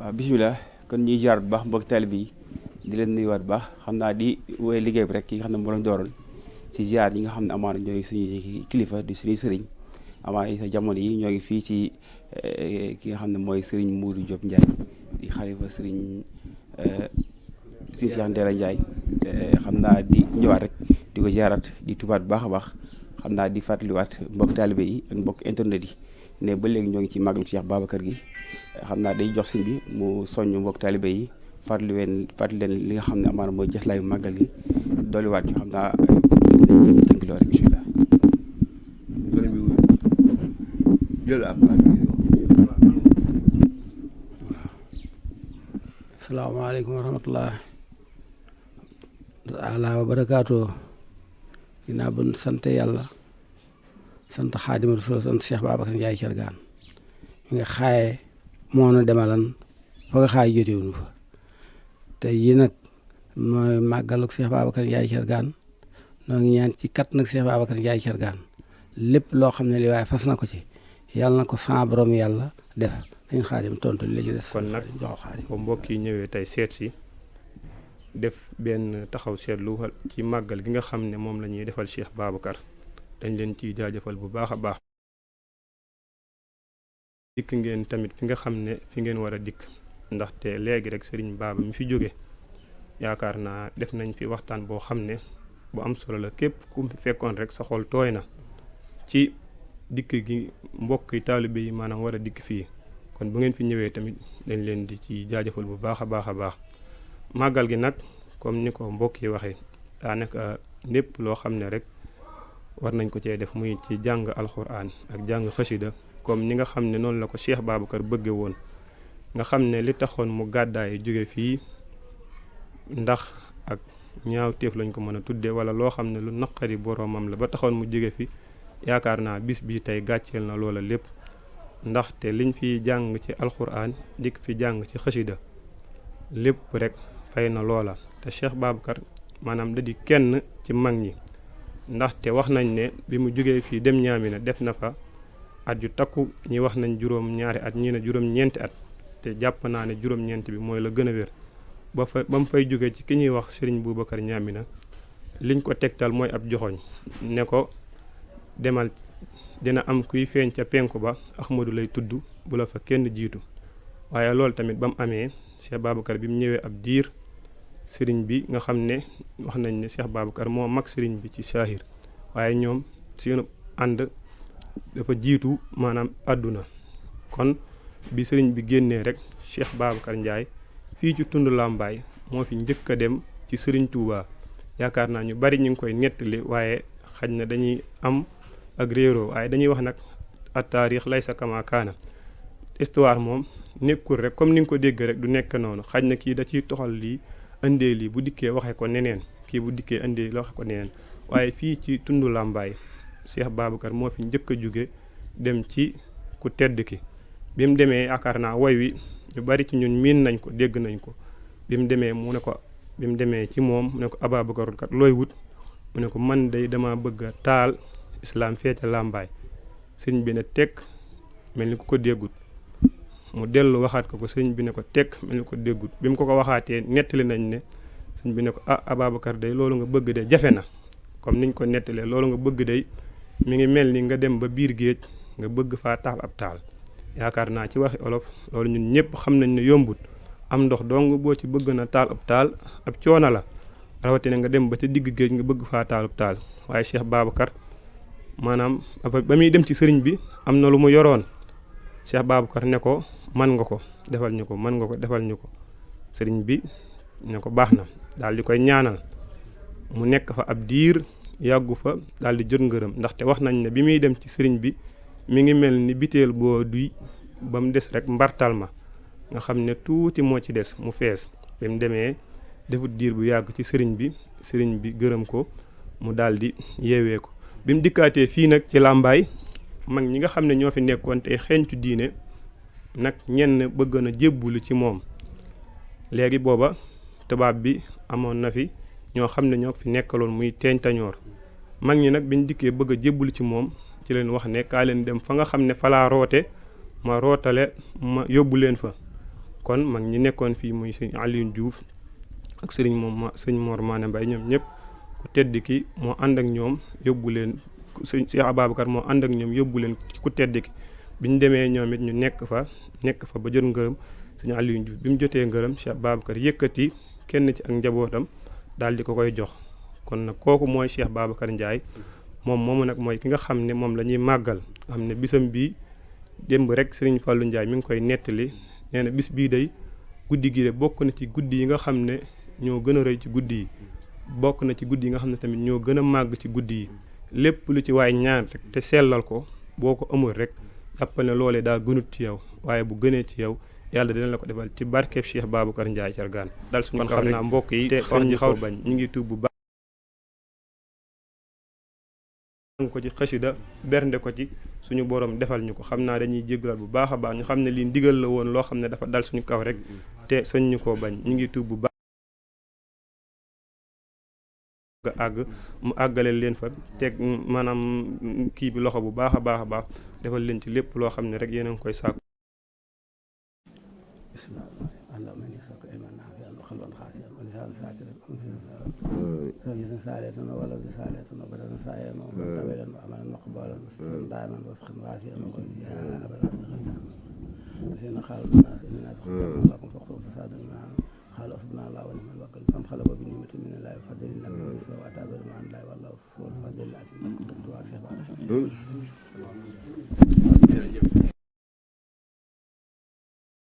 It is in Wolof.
waaw bisimilah kon ñuy jaar bu baax mbokk taalibe yi di leen nuyuwaat bu baax xam naa di woy liggéey bi rek ki nga xam ne moo lañ dooroon si ziar yi nga xam ne amaana ñooy suñuy kilifa di suñuy sëriñ amaana sa jamono yi ñoo ngi fii ci ki nga xam ne mooy sëriñ Modou Diop Ndiaye di xalifa sëriñ si Cheikh Ndéla Ndiaye xam naa di ñëwaat rek di ko ziaraat di tubaat bu baax a baax xam naa di fàttaliwaat mbokk taalibe yi ak mbokk internet yi ne ba léegi ñoo ngi ci màggalu Cheikh Babacar gi xam naa day jox sëñ bi mu soññ mbokk taalibe yi fàttali leen li nga xam ne amaana mooy jëslaayu màggal gi dolliwaat ñu xam naa tënk loo rek bisimilah. asalaamaaleykum wa rahmatullah taala wa barakaatu. ginnaaw bu sant yàlla sant Xaadimu Rasuul sant Cheikh Babacar Ndiaye Thiergane mi nga xaaye moo na demalan fa nga xaay jotewuñu fa te yi nag mooy màggaluk Cheikh Babacar Ndiaye Thiergane noo ngi ñaan ci kat nag Cheikh Babacar Ndiaye Thiergane lépp loo xam ne li waaye fas na ko ci yàlla na ko sa borom yàlla def suñ Xaadim tontu li la ci des. kon nag jox Xaadim bu mbokk yi ñëwee tey seet si def benn taxaw seetlu ci màggal gi nga xam ne moom la ñuy defal Cheikh Babacar dañ leen ciy jaajëfal bu baax a baax. dikk ngeen tamit fi nga xam ne fi ngeen war a dikk ndaxte léegi rek Serigne Baba mi fi jóge yaakaar naa def nañ fi waxtaan boo xam ne bu am solo la képp ku fi fekkoon rek sa xol tooy na ci dikk gi mbokk yi taalibe yi maanaam war a dikk fii kon bu ngeen fi ñëwee tamit dañ leen di ci jaajëfal bu baax a baax a baax. màggal gi nag comme ni ko mbokk yi waxee daanaka lépp loo xam ne rek war nañ ko cee def muy ci jàng alxuraan ak jàng xasida comme ni nga xam ne noonu la ko Cheikh Babacar bëgge woon nga xam ne li taxoon mu gàddaay jóge fii ndax ak ñaaw téef lañ ko mën a tuddee wala loo xam ne lu naqari boroomam la ba taxoon mu jóge fi yaakaar naa bis bii tey gàcceel na loola lépp ndaxte liñ fi jàng ci alxuraan dik fi jàng ci xasida lépp rek fay na loola te Cheikh Babacar maanaam da di kenn ci mag ñi ndaxte wax nañ ne bi mu jógee fii dem Ñaamina def na fa at yu takku ñi wax nañ juróom-ñaari at ñii ne juróom-ñeenti at te jàpp naa ne juróom-ñeenti bi mooy la gën a wér ba mu fay jógee ci ki ñuy wax Serigne Boubacar Ñaamina liñ ko tegtal mooy ab joxoñ ne ko demal dina am kuy feeñ ca penku ba Ahmadu lay tudd bu la fa kenn jiitu waaye loolu tamit ba mu amee Cheikh Babacar bi mu ñëwee ab diir sëriñ bi nga xam ne wax nañ ne Cheikh Babacar moo mag sëriñ bi ci saahir waaye ñoom seen ànd dafa jiitu maanaam àdduna kon bi sëriñ bi génnee rek Cheikh Babacar Ndiaye fii ci tund Lambaay moo fi njëkk a dem ci sëriñ Touba yaakaar naa ñu bari ñu ngi koy nettali waaye xaj na dañuy am ak réeroo waaye dañuy wax nag at taarix laysa kama kaana histoire moom nekkul rek comme ni nga ko dégg rek du nekk noonu xaj na kii da ciy toxal lii indee lii bu dikkee waxee ko neneen kii bu dikkee indee la waxee ko neneen waaye fii ci tundu Lambaay Cheikh Babacar moo fi njëkk a jóge dem ci ku tedd ki bi mu demee yaakaar naa woy wi ñu bari ci ñun miin nañ ko dégg nañ ko bi mu demee mu ne ko bi mu demee ci moom mu ne ko Ababacar kat looy wut mu ne ko man day dama bëgg a taal islam fee ca Lambaay sëñ bi ne tekk mel ni ku ko déggut mu dellu waxaat ko sëñ bi ne ko tekk mel ni ko déggut bi mu ko waxaatee nettali nañ ne sëñ bi ne ko Ababacar day loolu nga bëgg de jafe na comme niñ ko nettalee loolu nga bëgg day mi ngi mel ni nga dem ba biir géej nga bëgg faa taal ab taal yaakaar naa ci waxi olof loolu ñun ñëpp xam nañ ne yombut am ndox dong boo ci bëgg na taal ab taal ab coono la rawatina nga dem ba ca digg géej nga bëgg faa taal ab taal waaye Cheikh Babacar maanaam ba muy dem ci sëriñ bi am na lu mu yoroon Cheikh Babacar ne ko man nga ko defal ñu ko man nga ko defal ñu ko sëriñ bi ne ko baax na daal di koy ñaanal mu nekk fa ab diir yàggu fa daal di jot ngërëm ndaxte wax nañ ne bi muy dem ci sëriñ bi mi ngi mel ni biteel boo duy ba mu des rek mbartal ma nga xam ne tuuti moo ci des mu fees bi mu demee defut diir bu yàgg ci sëriñ bi gërëm ko mu daal di yeewee ko bi mu dikkaatee fii nag ci Lambaay mag ñi nga xam ne ñoo fi nekkoon te xeeñtu diine nag ñenn bëgg na jébbulu ci moom léegi booba tubaab bi amoon na fi ñoo xam ne ñoo fi nekkaloon muy teeñ tañoor mag ñi nag biñ dikkee bëgg a jébbulu ci moom ci leen wax ne kaa leen dem fa nga xam ne falaa roote ma rootale ma yóbbu leen fa kon mag ñi nekkoon fii muy sëñ Alioune Diouf ak sëñ Mor Mané Mbaye ñoom ñëpp ku tedd ki moo ànd ak ñoom yóbbu leen sëñ Cheikh Ababacar moo ànd ak ñoom yóbbu leen ku tedd ki biñ demee ñoom it ñu nekk fa ba jot ngërëm sëñ Alioune Diouf bi mu jotee ngërëm Cheikh Ababacar yëkkati kenn ci ak njabootam daal di ko koy jox kon nag kooku mooy Cheikh Babacar Ndiaye moom moomu nag mooy ki nga xam ne moom la ñuy màggal nga xam ne bisam bii démb rek Serigne Fallou Ndiaye mi ngi koy nettali nee na bis bii day guddi gi de bokk na ci guddi yi nga xam ne ñoo gën a rëy ci guddi yi bokk na ci guddi yi nga xam ne tamit ñoo gën a màgg ci guddi yi lépp lu ci waay ñaan rek te sellal ko boo ko amul rek jàppal ne loolee daa gënut ci yow waaye bu gënee ci yow yàlla dina la ko defal ci barkeeb Cheikh Babacar Ndiaye Thiargane dal suñu xam naa mbokk yi te wax ñu xaw bañ ñu ngi tuub bu baax ko ci xasida bernde ko ci suñu borom defal ñu ko xam naa dañuy jégalal bu baax a baax ñu xam ne lii ndigal la woon loo xam ne dafa dal suñu kaw rek te sañ ñu koo bañ ñu ngi tuub bu baax nga àgg mu àggale leen fa teg maanaam kii bi loxo bu baax a baax defal leen ci lépp loo xam ne rek yéen a ngi koy sàkku سيدنا سالتنا ولد سالتنا بدنا سايما وطويلا وعملا مقبولا واستغفر دائما واسخن واسيا وقل يا ابدا سيدنا خالد الناس اننا تخطئنا لكم فاخطئوا فسادا معنا قال اصبنا الله ونعم الوكيل فانقلبوا بنعمة من الله وفضل لم يكن واتى بالمعنى الله والله الصور فضل العزيز كنت واقف